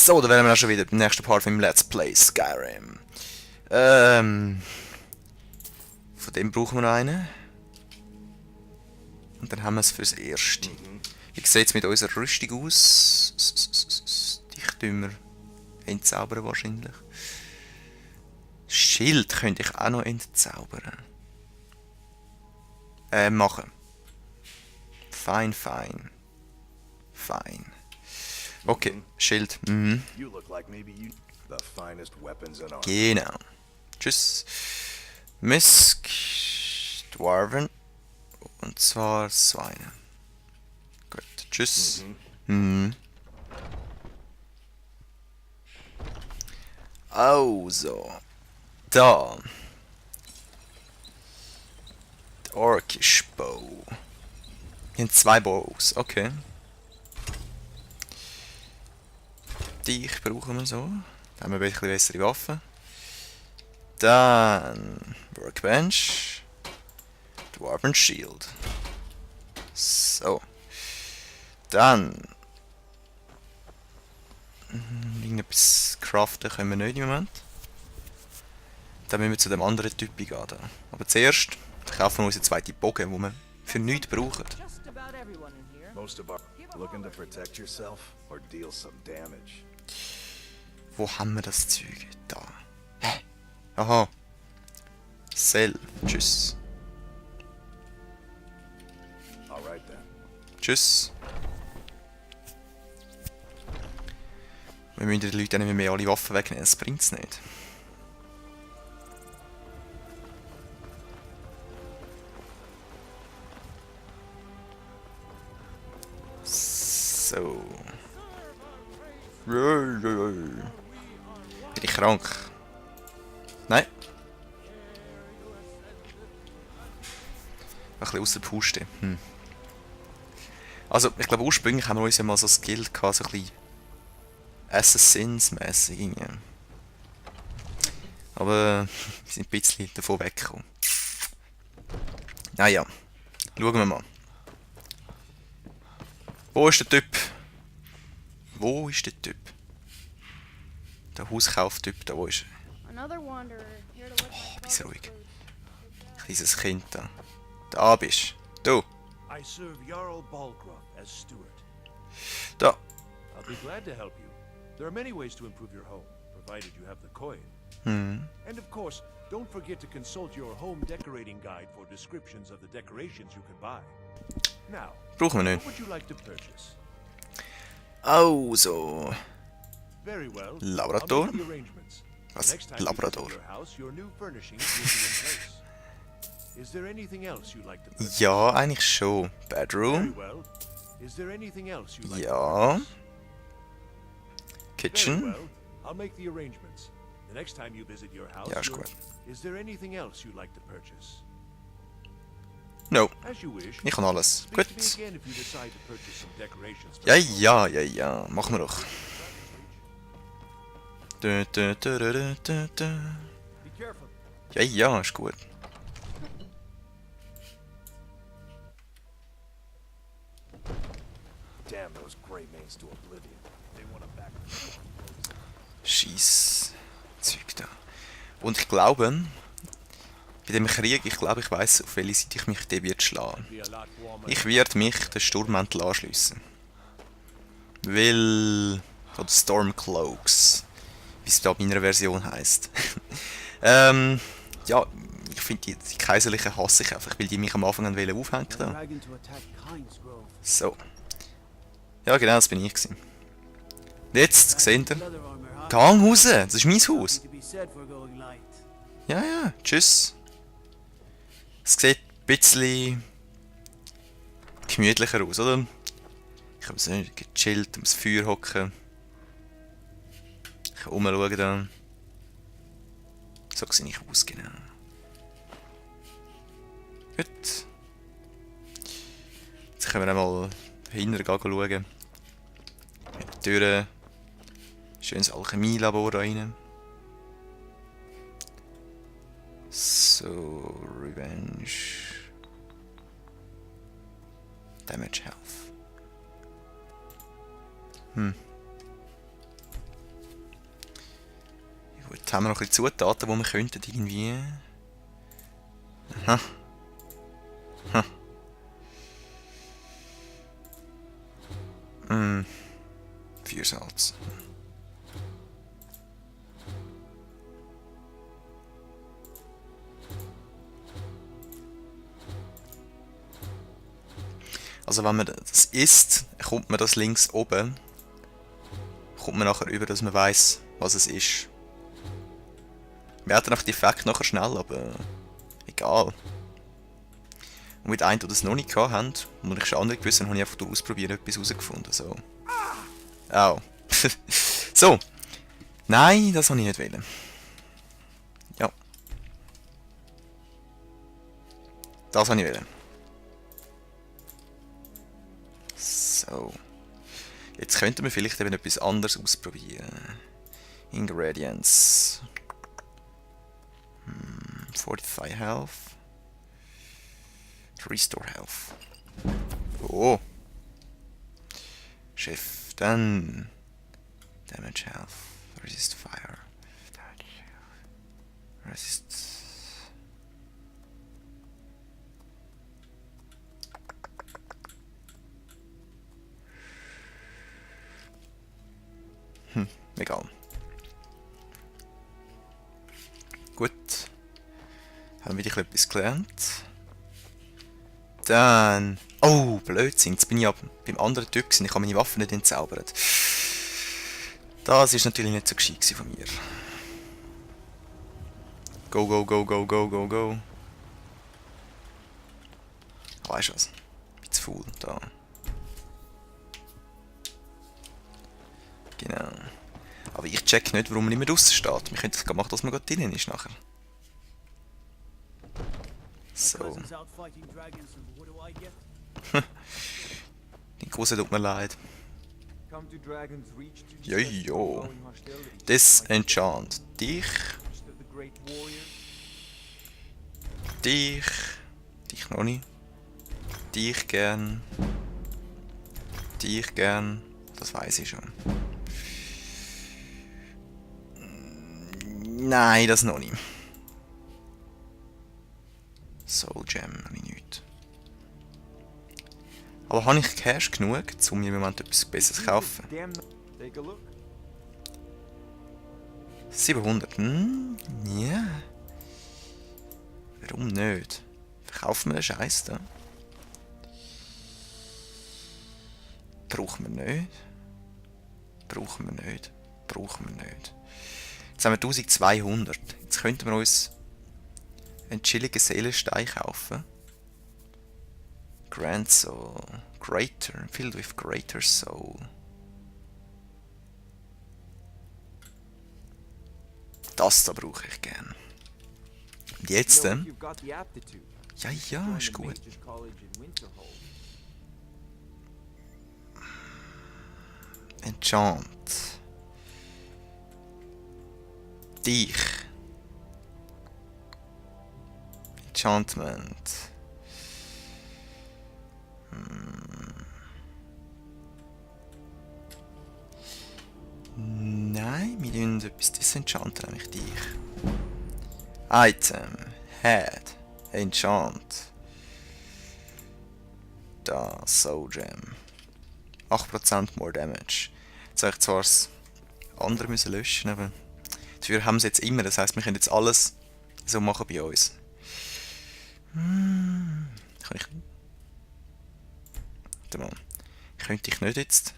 So, da wären wir auch schon wieder beim nächsten Part vom Let's Play Skyrim. Von dem brauchen wir noch einen. Und dann haben wir es fürs Erste. Wie sieht es mit unserer Rüstung aus? Dich tun wir entzaubern wahrscheinlich. Schild könnte ich auch noch entzaubern. Machen. Fein. Okay, Schild. Mhm. Genau. Tschüss. Misk. Dwarven. Und zwar Schweine. Gut, tschüss. Mhm. Also. Da. Der Orkish Bow. Hier sind 2 Bows, okay. Dich brauchen wir so. Da haben wir ein bisschen bessere Waffen. Dann Workbench. Dwarven Shield. So. Dann. Irgendetwas craften können wir nicht im Moment. Dann müssen wir zu dem anderen Typ gehen. Da. Aber zuerst kaufen wir unseren zweiten Bogen, den wir für nichts brauchen. Wo haben wir das Zeug? Da. Hä? Aha. Sell. Tschüss. Tschüss. Wir müssen den Leuten nicht mehr alle Waffen wegnehmen, das bringt es nicht. So. Bin ich krank? Nein. Ein bisschen ausser Puste. Also, ich glaube ursprünglich haben wir uns ja mal so ein Skill gehabt, so ein bisschen Assassins-mässig. Aber wir sind ein bisschen davon weggekommen. Naja, schauen wir mal. Wo ist der Typ? Wo ist der Typ? Der Hauskauftyp, da, wo ist er? Oh, bist ruhig. Kleines Kind da. Da bist du. Da. I'll be glad to help you. There are many ways to improve your home, provided you have the coin. And of course, don't forget to consult your home decorating guide for descriptions of the decorations you can buy. Now, Brauchen wir what nicht. would you like to purchase? Also. Very well. Labrador? I'll make the arrangements. Was? The next time you Labrador. visit your house, your new furnishings will be in place. Is there anything else you'd like to purchase? Ja, eigentlich schon. Very Bedroom? well. Is there anything else you'd like to Ja. purchase? Very Kitchen? well. I'll make the arrangements. The next time you visit your house, Ja, ist your- gut. is there anything else you'd like to purchase? No. As you wish. Ich kann alles. Speak to me Gut. again if you decide to purchase some decorations for Ja, the home. ja. Machen wir doch. Dö. Be careful. Ja, ist gut. Damn those gray mains to oblivion. They want to back. Scheiss. Zeug da. Und ich glaube, bei dem Krieg, ich weiss, auf welche Seite ich mich dem wird schlagen. Be a lot warmer. Ich werde mich den Sturmmantel anschliessen. Weil. Oder Stormcloaks. Wie es da in meiner Version heisst. Ja, ich finde die Kaiserlichen hasse ich einfach, weil die mich am Anfang an aufhängen wollten. Dragon to attack Kynes Grove. So. Ja, genau, das bin ich gewesen. Jetzt, seht ihr? Leather armor, huh? Gang raus! Das ist mein Haus! To be said for going light. Ja, tschüss. Es sieht ein bisschen gemütlicher aus, oder? Ich habe so gechillt, ums Feuer hocken. Ich kann rumschauen da. So sehe ich aus, genau. Gut. Jetzt können wir einmal dahinter schauen. In die Türe. Schönes Alchemielabor da rein. So, Revenge. Damage Health. Jetzt haben wir noch ein bisschen Zutaten, die wir könnten irgendwie... Aha. Hm. Feuersalz. Also wenn man das isst, kommt man das links oben, kommt man nachher über, dass man weiss, was es ist. Wir hatten noch die Effekt nachher schnell, aber egal. Und mit einem, die das noch nicht gehabt haben, und ich schon andere gewusst habe, habe ich einfach durch Ausprobieren etwas herausgefunden. So. Au. So. Nein, das habe ich nicht wollen. Ja. Das habe ich wollen. So. Jetzt könnten wir vielleicht eben etwas anderes ausprobieren. Ingredients. 45 Health. Restore Health. Oh. Shift. Dann. Damage Health. Resist Fire. Resist. Egal. Gut. Haben wir wieder etwas gelernt. Dann... Oh, Blödsinn. Jetzt bin ich beim anderen Typ gewesen. Ich habe meine Waffe nicht entzaubert. Das ist natürlich nicht so gescheit von mir. Go, go, go, go, go, go, go. Weißt du was? Ich bin zu faul da. Genau. Aber ich check nicht, warum man nicht mehr draussen steht. Wir könnten es machen, dass man gerade drinnen ist nachher. So. Die Cousin tut mir leid. Jojo. Disenchant. Dich. Dich. Dich noch nicht. Dich gern. Dich gern. Das weiß ich schon. Nein, das noch nicht. Soul Gem habe ich nicht. Aber habe ich Cash genug, um mir im Moment etwas Besseres zu kaufen? 700. Ja. Warum nicht? Verkaufen wir den Scheiß da? Brauchen wir nicht. Brauchen wir nicht. Brauchen wir nicht. Jetzt haben wir 1200. Jetzt könnten wir uns einen chilligen Seelenstein kaufen. Grand Soul. Greater. Filled with Greater Soul. Das da brauche ich gern. Und jetzt Ja, ja, ist gut. Enchant. Dich. Enchantment. Nein, wir tun etwas disenchanten, nämlich dich. Item. Head. Enchant. Da, Soul Gem. 8% more damage. Jetzt habe ich zwar das andere müssen löschen, aber dafür haben sie jetzt immer. Das heisst, wir können jetzt alles so machen bei uns. Kann ich... Warte mal. Könnte ich nicht jetzt...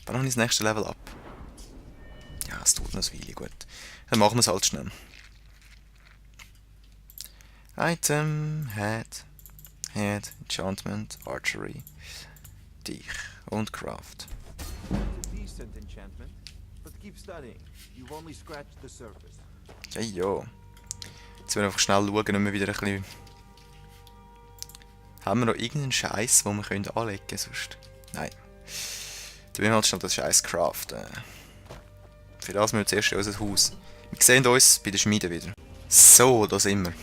Wann habe ich das nächste Level ab? Ja, es tut noch eine Weile, gut. Dann machen wir es halt schnell. Item, Head, Enchantment, Archery, Dich und Craft. Ja, ja. Jetzt werden wir einfach schnell schauen, ob wir wieder ein bisschen... Haben wir noch irgendeinen Scheiß, den wir anlegen können? Sonst... Nein. Dann müssen wir halt schnell das Scheiß craften. Für das müssen wir zuerst in unser Haus. Wir sehen uns bei der Schmiede wieder. So, da sind wir.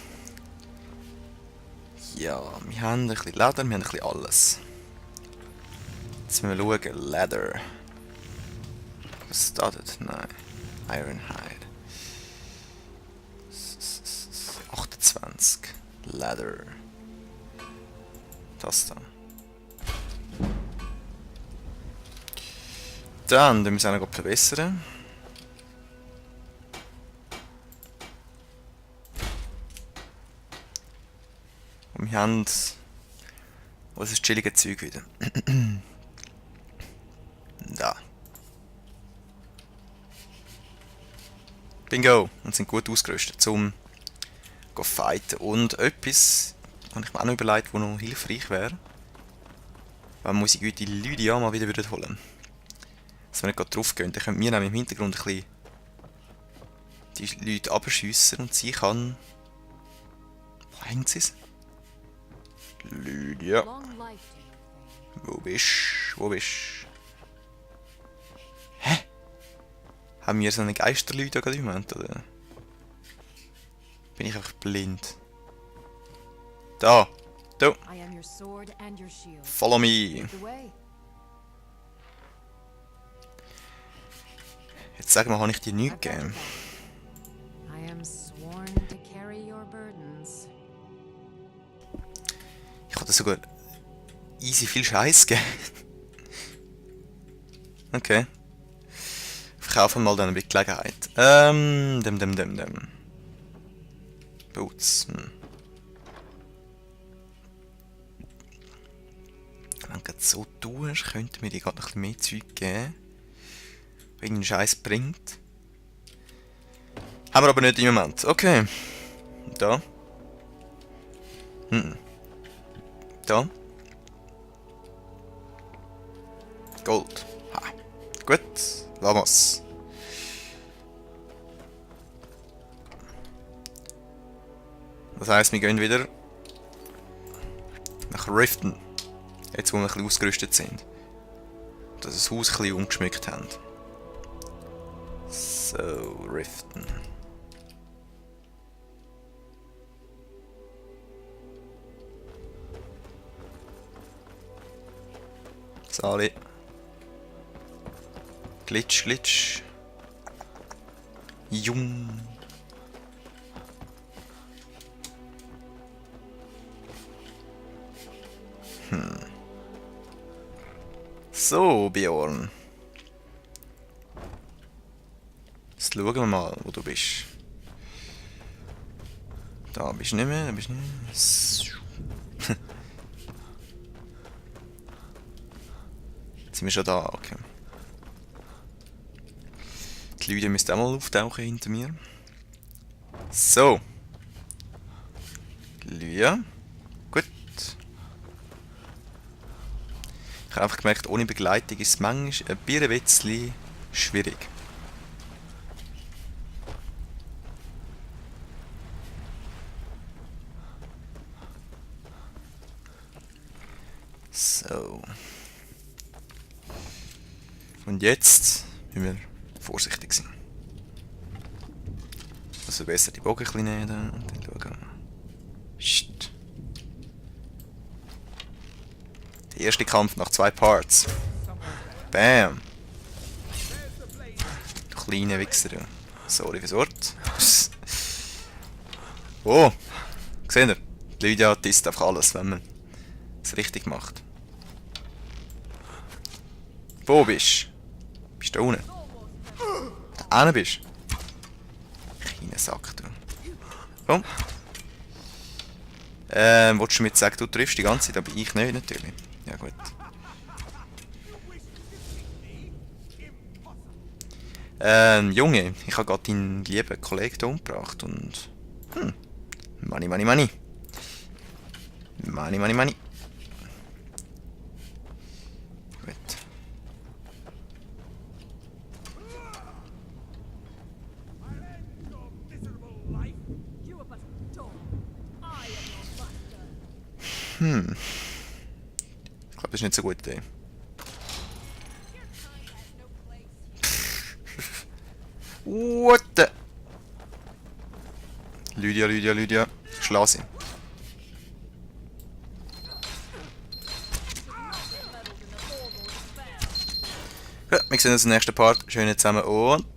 Ja, wir haben ein bisschen Leder, wir haben ein bisschen alles. Jetzt müssen wir schauen. Leder. Was ist das? Nein. Ironhide. Ladder. Das da. Dann müssen wir es auch noch verbessern. Und wir haben... Was ist das chillige Zeug wieder? Da. Bingo! Und sind gut ausgerüstet zum zu fighten. Und etwas, was ich mir auch noch überlegt, was noch hilfreich wäre, wenn wir unsere gute Lydia mal wieder holen. Dass wir nicht gerade drauf gehen. Dann können wir nämlich im Hintergrund ein bisschen die Leute abschiessen und sie kann... Wo hängt sie? Lydia. Wo bist du? Wo bist du? Hä? Haben wir so eine Geisterlydia gerade im Moment, oder? Bin ich einfach blind? Da! Da! Follow me! Jetzt sag mal, habe ich dir nichts gegeben? Ich habe dir sogar easy viel Scheiß gegeben. Okay. Verkaufen wir mal dann eine Gelegenheit. Boots. Wenn du so tust, könnte mir die gerade noch ein bisschen mehr Zeug geben. Irgendeinen Scheiß bringt. Haben wir aber nicht im Moment. Okay. Da. Da. Gold. Ha. Gut. Vamos. Das heisst, wir gehen wieder nach Riften. Jetzt, wo wir ein bisschen ausgerüstet sind. Dass das Haus ein bisschen umgeschmückt haben. So, Riften. Sali. Glitch, Glitch. Jung. So, Bjorn. Jetzt schauen wir mal, wo du bist. Da bist du nicht mehr, da bist du nicht mehr. Jetzt sind wir schon da, okay. Die Leute müssen auch mal auftauchen hinter mir. So. Lydia. Gut. Ich habe einfach gemerkt, ohne Begleitung ist es manchmal ein bisschen schwierig. So. Und jetzt müssen wir vorsichtig sein. Also besser die Bogen ein bisschen nehmen und dann schauen. Psst. Der erste Kampf nach 2 Parts. Bam! Du kleiner Wichser, du. Sorry fürs Wort. Oh! Seht ihr? Die Lydia isst einfach alles, wenn man es richtig macht. Wo bist du? Bist du da unten? Da hinten bist du? Kleiner Sack, du. Komm. Wolltest du mir jetzt sagen, du triffst die ganze Zeit, aber ich nicht, natürlich. Ja, gut. Junge, ich habe gerade deinen lieben Kollegen hier umgebracht und... Money, money, money. Money, money, money. Gut. Ich glaube, das ist nicht so eine gute Idee. What the... Lydia, Lydia, Lydia. Schlag sie. Gut, wir sehen uns im nächsten Part. Schön zusammen und...